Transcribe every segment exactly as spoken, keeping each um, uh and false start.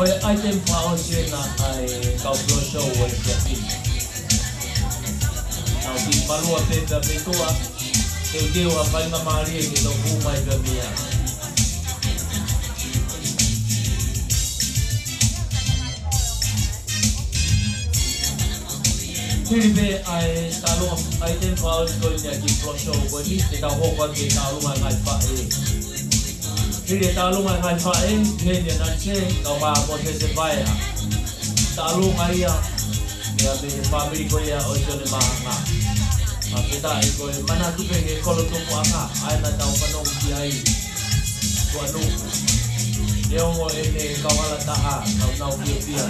Ko e item fakaʻosi ena ʻa e kau floor show ʻo e siasi. Tau kiʻi malua pē pea metua, teuteu ha faingamālie ke tau hū mai pea mei ai. Hili pē ʻa e taʻalunga, ʻa e item fakaʻosi ko eni ʻa e kiʻi floor show ko eni, te tau hoko atu ki he taʻalunga e ngaahi faʻē. Hili e taʻalunga e ngaahi faʻē, heni ʻa Nanise, kae ʻumaʻā Mōsese Vaea. Taʻalunga ia, ia mei he fāmili ko ia ʻo Sione Maʻanga. Fakafetaʻi ko e manatu pē ki he kolo tupuʻanga, ʻa ia naʻa tau fanongo ki ai. Tuʻanuku. Neongo ʻene kau hala taha, naʻa nau fiefia.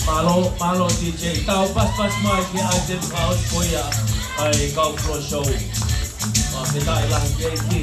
Mālō, mālō D J. Tau pasipasi mai ki he item fakaʻosi ko ia ʻa e kau floor show. Fakafetaʻi lahi ki he ʻEiki.